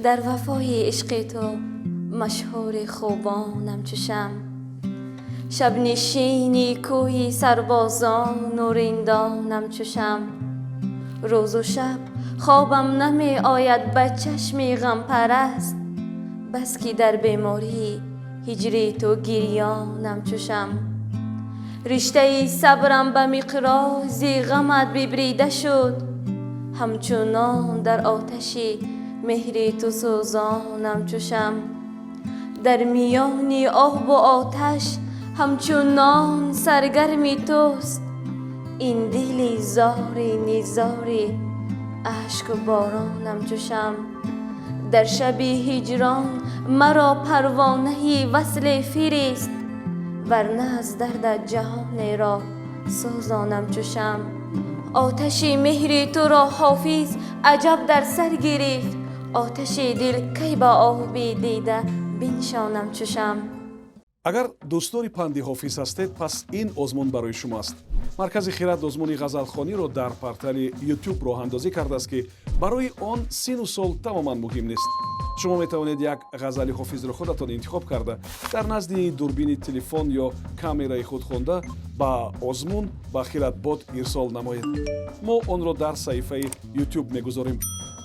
Дар вафои ишқи ту машҳури хубонам чу шамъ, шабнишини кӯи сарбозону риндонам чу шамъ. Рӯзу шаб хобам намеояд ба чашми ғампараст, бас ки дар бемории ҳиҷри ту гирёнам чу шамъ. Риштаи сабрам ба миқрози ғамат бибрида шуд, ҳамчунон дар оташи меҳри ту сӯзонам чу шамъ. Дар миёни обу оташ ҳамчунон саргарми туст, ин дили зори низори ашкборонам чу шамъ. Дар шаби ҳиҷрон маро парвонаи васле фирист, варна аз дардат ҷаҳонеро сӯзонам чу шамъ. Оташи меҳри туро Ҳофиз аҷаб дар сар гирифт, оташи дил кай ба оби дида биншонам чу шамъ. Агар дӯстдори панди Ҳофиз ҳастед, пас ин озмун барои шумо аст. Маркази Хирад озмуни ғазалхониро дар портали YouTube роҳандозӣ кардааст, ки барои он сину сол тамоман муҳим нест. Шумо метавонед як ғазали Ҳофизро худатон интихоб карда, дар назди дурбини телефон ё камераи худ хонда, ба озмун ба Хирадбот ирсол намоед. Мо онро дар саҳифаи YouTube мегузорем.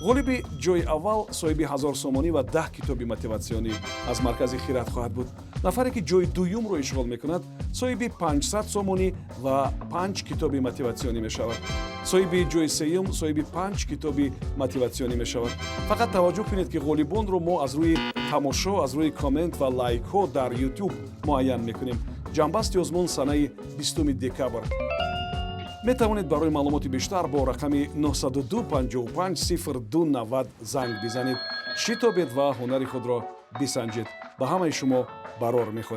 Ғолиби ҷои аввал соҳиби 1000 сомонӣ ва 10 китоби мотиватсионӣ аз Маркази Хират хоҳад буд. Нафаре ки ҷои дуюмро ишғол мекунад, соҳиби 500 сомонӣ ва панҷ китоби мотиватсионӣ мешавад. Соҳиби ҷои сеюм соҳиби панҷ китоби мотиватсионӣ мешавад. Фақат таваҷҷӯҳ кунед, ки ғолибонро мо аз рӯи тамошо, аз рӯи коммент ва лайкҳо дар YouTube муайян мекунем. Ҷамъбасти озмун санаи 20 декабр. Метавонед барои маълумоти бештар бо рақами 902 55 02 90 занг бизанед. Шитобед ва ҳунари худро бисанҷед. Ба ҳамаи шумо барор мехоҳем.